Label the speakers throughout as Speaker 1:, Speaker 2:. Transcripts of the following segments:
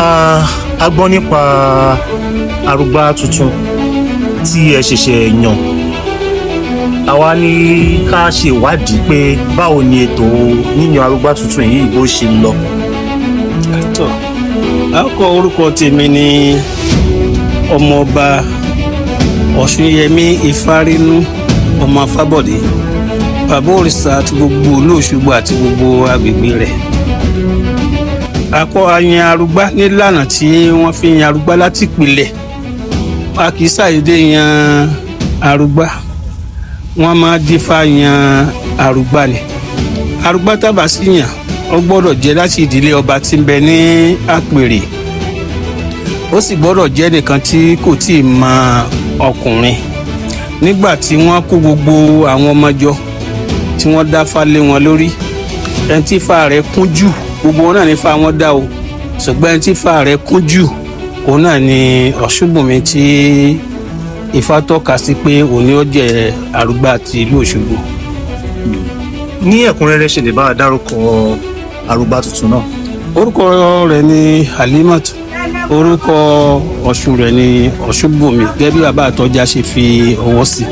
Speaker 1: A gbọ́ nípa arúgbá tuntun tí ẹ ṣẹ̀ṣẹ̀ yàn. Àwa ní ká ṣe ìwádìí pé báwo ni ètò yíyan arúgbá tuntun yìí bó ṣe lọ.
Speaker 2: Tọ́ àkọ́ orúkọ tèmi ni Ọmọọba Ọ̀ṣunyẹmí Ifárínú ọmọ Fábọ̀dé, bàbá òrìṣà àti gbogbo ìlú Òṣogbo àti gbogbo agbègbè rẹ̀. Akọ ayan arúgbá nílànà tí wọ́n fi yan arúgbá láti ìpìlẹ̀. A kì í ṣàdédé yan arúgbá, wọ́n máa dífá yan arúgbá ni. Arúgbá tábà sí yàn, ó gbọ́dọ̀ jẹ́ láti ìdílé ọba tí ń bẹ ní àpèrè, ó sì gbọ́dọ̀ jẹ́ nìkan tí kò tí ì mọ ọkùnrin. Nígbà tí wọ́n kó gbogbo àwọn ọmọ jọ tí wọ́n dáfá lé wọn lórí, ẹni tí ifá rẹ̀ kún jù, gbogbo wọn náà ní ifá wọn dá o, ṣùgbọ́n ẹni tí ifá rẹ̀ kún jù, òun náà ni Ọ̀ṣunbùnmi tí ifá tọ́ka sí pé òun ni ó jẹ́ arúgbá ti ìlú Òṣogbo.
Speaker 1: Ní ẹ̀kúnrẹ́rẹ́, ṣe lè bá a dárúkọ arúgbá tuntun náà?
Speaker 2: Orúkọ rẹ̀ ni Halimat, orúkọ Ọ̀ṣun rẹ̀ ni Ọ̀ṣunbùnmi, gẹ́gẹ́ bí bàbá àtọ́já ṣe fi ọwọ́ sí.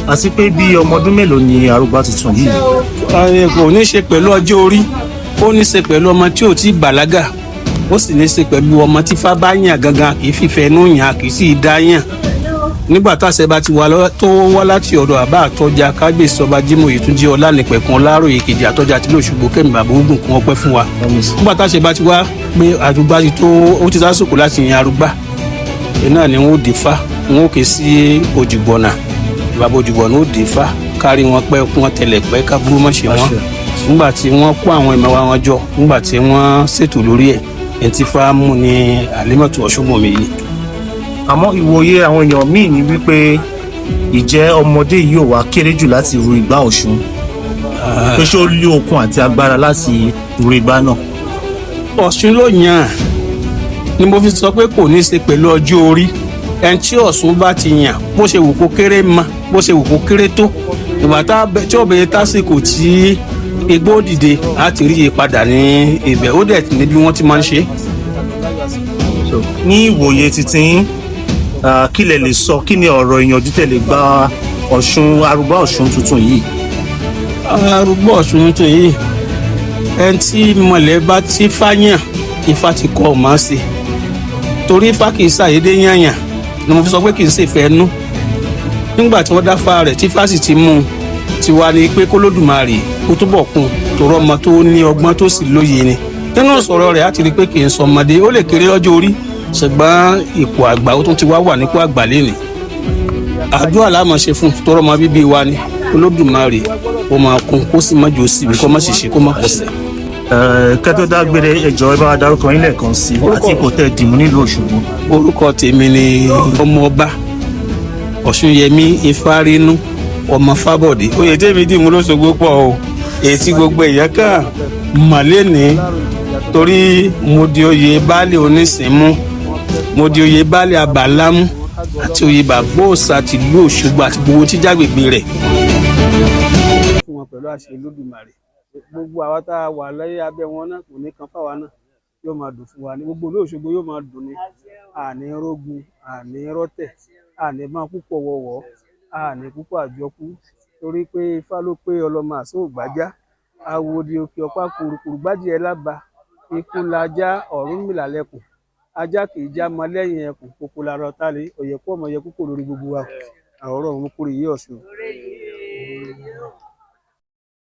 Speaker 1: Àti pé bí ọmọ ọdún mélòó ni arúgbá tuntun yìí?
Speaker 2: Kò ní ṣe pẹ̀lú ọjọ́ orí, ó ní ṣe pẹ̀lú ọmọ tí ò tí ì bàlágà, ó sì ní ṣe pẹ̀lú ọmọ tí fá bá yàn gangan. Kì í fìfẹ́ inú yàn, kì í sì dá yàn. Nígbà táṣẹ bá ti wà tó wá láti ọ̀dọ̀ àbá àtọ́jà kábíyèsí Ọba Jimoh Oyètúnjí Ọlánìpẹ̀kun Ọláròyè kejì, àtọ́jà tí lóṣùgbò kẹ́mi bàbá ogun kún ọpẹ́ fún wa. Nígbà táṣẹ bá ti wá pé àrùgbá ti tó, ó ti sásìkò láti yan arúgbá náà ni wọn ó dé fá, wọn ó ké sí òjìgbọ̀nà, bàbá òjìgbọ̀nà ó dé fá kárí wọn pẹ́ kí wọ́n tẹlẹ̀ pẹ́ kábúrú mọ̀ ṣe wọn. Nígbà tí wọ́n kó àwọn ìmọ̀ wa wọn jọ, nígbà tí wọ́n ṣètò lórí ẹ̀, ẹ̀ tí fá mú ni Àlímọ̀tò Ọ̀ṣunbùnmi yìí.
Speaker 1: Àmọ́ ìwòye àwọn èèyàn míì ní wípé ìjẹ́ ọmọdé yìí ò wá kéré jù láti ru igbá Ọ̀ṣun, pé ṣé ó lé okun àti agbára láti ru igbá náà?
Speaker 2: Ọ̀ṣun ló yàn án ni mo fi sọ pé kò ní í ṣe pẹ̀lú ọjọ́ orí. Ẹni tí Ọ̀ṣun bá ti yàn, bó ṣe wù kó kéré ma, bó ṣe wù kó kéré tó, ìgbà tí ọ̀bẹ tásìkò tí igbó dìde á ti rí ìpadà ní ibẹ̀, ó dẹ̀ ní bí wọ́n ti máa ń ṣe.
Speaker 1: Ní ìwòye títí, kí lẹ lè sọ? Kí ni ọ̀rọ̀ ìyànjú tẹ́ lè gba Ọ̀ṣun, arúgbá Ọ̀ṣun tuntun yìí?
Speaker 2: Arúgbó Ọ̀ṣun tuntun yìí, ẹni tí mọ̀lẹ́ bá ti fáyàn, ifá ti kọ́ ọ̀ máa ṣe, torí ifá kì í ṣàyédé yànyàn ni mo fi sọ pé kì í ṣèfẹ́ nú. Nígbà tí wọ́n dáfá rẹ̀ tí ifá sì ti mú un, ti wá ní pé k'Olódùmarè kó túbọ̀ kún, torí ọmọ tó ní ọgbọ́n tó sì lóye ni. Nínú ìsọ̀rọ̀ rẹ̀ á ti rí i pé kì í sọ ọmọdé. Ó lè kéré lọ́jọ́ orí, ṣùgbọ́n ipò àgbà, ó tún ti wá wà nípò àgbà lénìí. Àdúrà la máa ṣe fún, torí ọmọ bíbí wa ni. Olódùmarè ó máa kún, kó sì má jò síbi, kó má sì ṣe, kó má kọsẹ̀.
Speaker 1: Kẹ́ tó dágbére, ẹ jọ̀ọ́, ẹ bá wa dárúkọ yín lẹ́ẹ̀kan sí àti ipò tẹ́ dìmú nílùú Òṣogbo.
Speaker 2: Orúkọ tèmi ni Ọmọọba Ọ̀ṣunyẹmí Ifárínú ọmọ Fábọ̀dé. Oyè tèmi dìmú lÓṣogbo pọ̀ o, èyí tí gbogbo èèyàn kàn mọ̀ lénìí, torí mo di oyè baálé onísìnmú, mo di oyè baálé abàlámú àti oyè bàbá òòṣà tìlú Òṣogbo àti gbogbo tí jágbègbè rẹ̀. Fún wọn pẹ̀lú àṣẹ Olódùmarè, gbogbo àwa tá a wà lẹ́yìn abẹ́ wọn náà kò ní kan fáwa náà, yóò máa dùn fún wa ní gbogbo ìlú Òṣogbo, yóò máa dùn ní àní rógun, àní rọ́tẹ̀, àní máa púpọ̀ wọ̀wọ̀, àní púpọ̀ àjọkú, torí pé ifá ló pé ọlọ́mọ àṣọ ògbájá awòdì òkè ọ̀pá kùrùkùrù gbájì ẹ lába ikú lajá Ọ̀rúnmìlà lẹ́kùn ajá kì í já mọ lẹ́yìn ẹkùn kókó lára ọ̀tá lé ọ̀yẹ̀kú ọmọ yẹ kúkò lórí gbogbo wa. Àwòrán òun kúrò yí Ọ̀ṣun.